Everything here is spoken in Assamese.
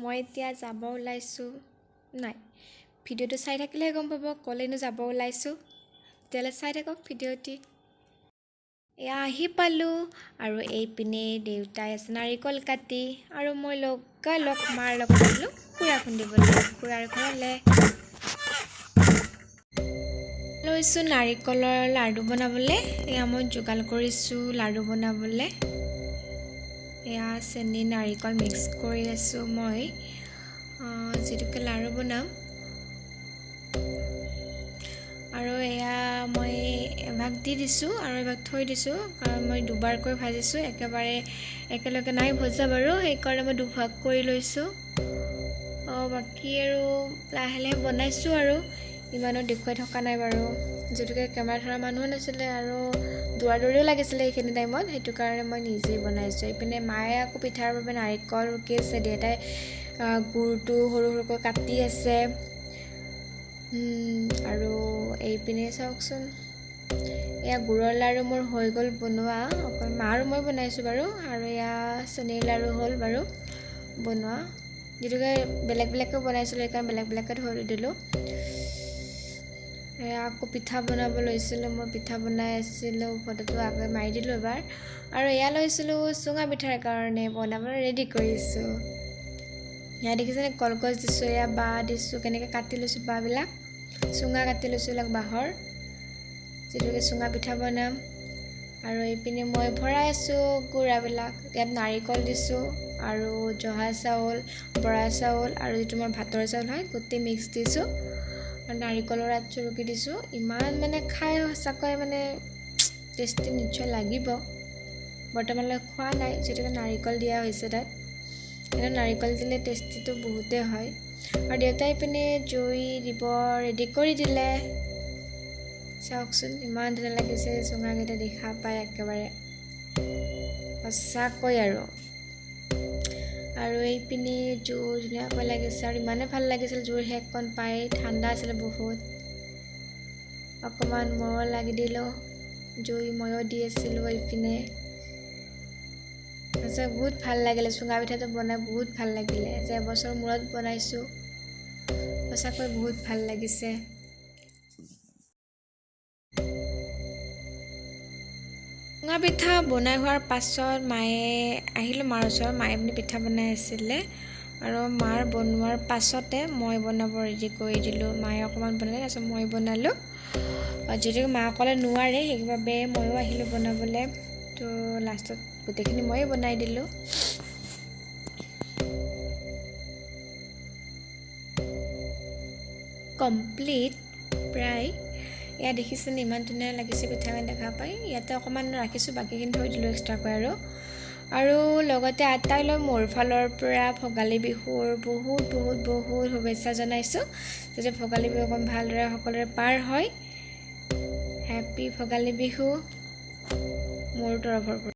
মই এতিয়া যাব ওলাইছোঁ। নাই, ভিডিঅ'টো চাই থাকিলেহে গম পাব ক'লেনো যাব ওলাইছোঁ। তেতিয়াহ'লে চাই থাকক ভিডিঅ'টি। এয়া আহি পালোঁ আৰু এইপিনে দেউতাই আছে নাৰিকল কাটি আৰু মই লগালগ মাৰ লগত গ'লোঁ খুৰা খুন্দিবলৈ, খুৰাৰ ঘৰলৈ। লৈছোঁ নাৰিকলৰ লাড়ু বনাবলৈ। এয়া মই যোগাৰ কৰিছোঁ লাড়ু বনাবলৈ। এয়া চেনি নাৰিকল মিক্স কৰি আছোঁ মই, যিটোকে লাড়ু বনাম। আৰু এয়া মই এভাগ দি দিছোঁ আৰু এভাগ থৈ দিছোঁ, কাৰণ মই দুবাৰকৈ ভাজিছোঁ, একেবাৰে একেলগে নাই ভজা বাৰু, সেইকাৰণে মই দুভাগ কৰি লৈছোঁ। বাকী আৰু লাহে লাহে বনাইছোঁ আৰু ইমানো দেখুৱাই থকা নাই বাৰু, যিহেতুকে কেমেৰা ধৰা মানুহো নাছিলে আৰু দৌৰা দৌৰিও লাগিছিলে সেইখিনি টাইমত, সেইটো কাৰণে মই নিজেই বনাইছোঁ। এইপিনে মায়ে আকৌ পিঠাৰ বাবে নাৰিকল ৰুকি আছে, দেউতাই গুৰটো সৰু সৰুকৈ কাটি আছে। আৰু এইপিনে চাওকচোন, এয়া গুৰৰ লাড়ু মোৰ হৈ গ'ল বনোৱা, অকল মা আৰু মই বনাইছোঁ বাৰু। আৰু এয়া চেনীৰ লাড়ু হ'ল বাৰু বনোৱা, যিটোকে বেলেগ বেলেগকৈ বনাইছিলোঁ সেইকাৰণে বেলেগ বেলেগকৈ থৈ দিলোঁ। এয়া আকৌ পিঠা বনাব লৈছিলোঁ, মই পিঠা বনাই আছিলোঁ, ফটোটো আগে মাৰি দিলোঁ এবাৰ। আৰু এয়া লৈছিলোঁ চুঙা পিঠাৰ কাৰণে বনাবলৈ ৰেডি কৰিছোঁ। এয়া দেখিছেনে কলগছ দিছোঁ, এয়া বাঁহ দিছোঁ, কেনেকৈ কাটি লৈছোঁ বাঁহবিলাক, চুঙা কাটি লৈছোঁ এইবিলাক বাঁহৰ, যিটোকে চুঙা পিঠা বনাম। আৰু এইপিনে মই ভৰাই আছোঁ গুড়াবিলাক, ইয়াত নাৰিকল দিছোঁ আৰু জহা চাউল, বৰা চাউল আৰু যিটো মোৰ ভাতৰ চাউল হয় গোটেই মিক্স দিছোঁ আৰু নাৰিকলৰ আগ চুৰুকি দিছোঁ। ইমান মানে খাই সঁচাকৈ মানে টেষ্টি নিশ্চয় লাগিব। বৰ্তমানলৈ খোৱা নাই, যিহেতুকে নাৰিকল দিয়া হৈছে তাত, কিন্তু নাৰিকল দিলে টেষ্টিটো বহুতেই হয়। আৰু দেউতাই পিনে জুই দিব ৰেডি কৰি দিলে। চাওকচোন ইমান ধুনীয়া লাগিছে চুঙাকেইটা দেখা পাই একেবাৰে সঁচাকৈ। আৰু আৰু এইপিনে জুই ধুনীয়াকৈ লাগিছে আৰু ইমানেই ভাল লাগিছিল জুইৰ শেকখন পাই, ঠাণ্ডা আছিলে বহুত। অকণমান ময়ো লাগি দিলোঁ, জুই ময়ো দি আছিলোঁ এইপিনে। সঁচা বহুত ভাল লাগিলে চুঙা পিঠাটো বনাই, বহুত ভাল লাগিলে যে এবছৰ মূৰত বনাইছোঁ, সঁচাকৈ বহুত ভাল লাগিছে। চুঙা পিঠা বনাই হোৱাৰ পাছত মায়ে আহিলোঁ মাৰ ওচৰত, মায়ে মানে পিঠা বনাই আছিলে আৰু মাৰ বনোৱাৰ পাছতে মই বনাব ৰেডি কৰি দিলোঁ। মায়ে অকণমান বনালে, তাৰপিছত মই বনালোঁ। যিহেতু মা অকলে নোৱাৰে সেইবাবে ময়ো আহিলোঁ বনাবলৈ, তো লাষ্টত গোটেইখিনি ময়ে বনাই দিলোঁ। কমপ্লিট প্ৰায়। এয়া দেখিছেনে ইমান ধুনীয়া লাগিছে পিঠাখিনি দেখা পাই। ইয়াতে অকণমান ৰাখিছোঁ, বাকীখিনি থৈ দিলোঁ এক্সট্ৰাকৈ। আৰু আৰু লগতে আটাইলৈ মোৰ ফালৰ পৰা ভোগালী বিহুৰ বহুত বহুত বহুত শুভেচ্ছা জনাইছোঁ, যাতে ভোগালী বিহু অকণ ভালদৰে সকলোৰে পাৰ হয়। হেপী ভোগালী বিহু মোৰ তৰফৰ পৰা।